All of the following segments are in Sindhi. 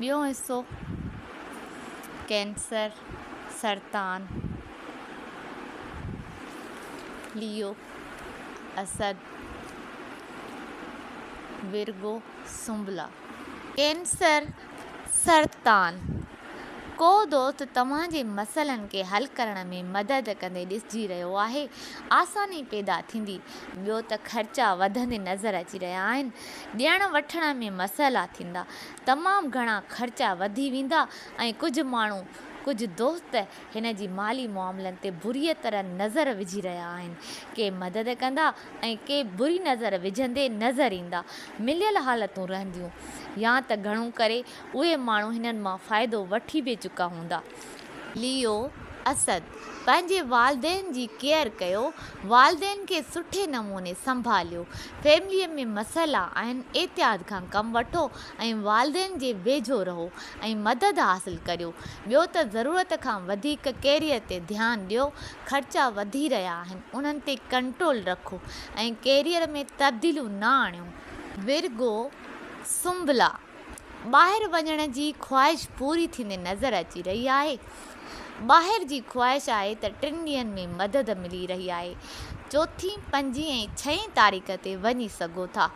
ٻيو حصو، ڪينسر، سرطان، ليو، اسد، ورگو، سنبلا. ڪينسر، سرطان، ڪو دوست توهان جي مسئلن کي حل ڪرڻ ۾ مدد ڪندي ڏسجي رهيو آهي، آساني پيدا ٿيندي، ٻيو ته خرچا وڌندي نظر اچي رهيا آهن، ڏيڻ وٺڻ ۾ مسئلا ٿيندا، تمام گهڻا خرچا وڌي ويندا ۽ ڪجهه ماڻهو، ڪجهه دوست هن جي مالي معاملن تي بريء طرح نظر وجهي رهيا آهن، ڪي مدد ڪندا ۽ ڪي بري نظر وجهندي نظر ايندا، مليل حالتون رهنديون يا ته گهڻو ڪري اهي ماڻهو هنن مان فائدو وٺي به چڪا هوندا. ليو، اسد، پنهنجي والدين جي ڪيئر ڪيو، والدين کي سٺي نموني سنڀاليو، فيمليء ۾ مسئلا آهن احتياط کان ڪم وٺو ۽ والدين جي ويجهو رهو ۽ مدد حاصل ڪريو، ٻيو ته ضرورت کان وڌيڪ ڪيريئر تي ڌيان ڏيو، خرچا وڌي رهيا آهن انهن تي ڪنٽرول رکو ۽ ڪيريئر ۾ تبديليون نه آڻيو. ورگو، سنبلا، ٻاهر وڃڻ جي خواهش پوري ٿيندي نظر اچي رهي آهي. ٻاهر جي خواهش آهي ته ٽن ڏينهن ۾ مدد ملي رهي آهي. چوٿين، پنجين ۽ ڇهين تاريخ تي وڃي سگهو ٿا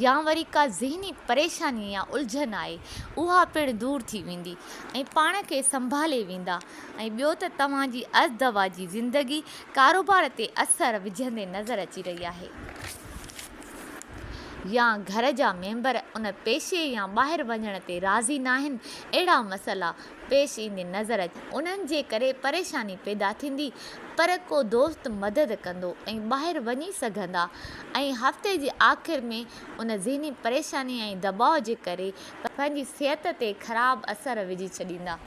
يا وري ڪا ذهني پريشاني يا الجهن آهي اها پڻ دور ٿي ويندي ۽ پاڻ کي سنڀالي ويندا ۽ ٻيو ته توهان جي ازدواجي زندگي ڪاروبار تي اثر وجهندي نظر اچي رهي آهي. يا گهر جا ميمبر ان پيشي يا ٻاهر وڃڻ تي راضي ناهن اهڙا مسئلا پيش ايندي نظر اچي انهن جي ڪري پريشاني پيدا ٿيندي پر ڪو دوست مدد ڪندو ۽ ٻاهر وڃي سگهندا ۽ هفتي جي آخر ۾ ان ذهني پريشاني ۽ دٻاء جي ڪري پنهنجي صحت تي خراب اثر وجهي ڇڏيندا.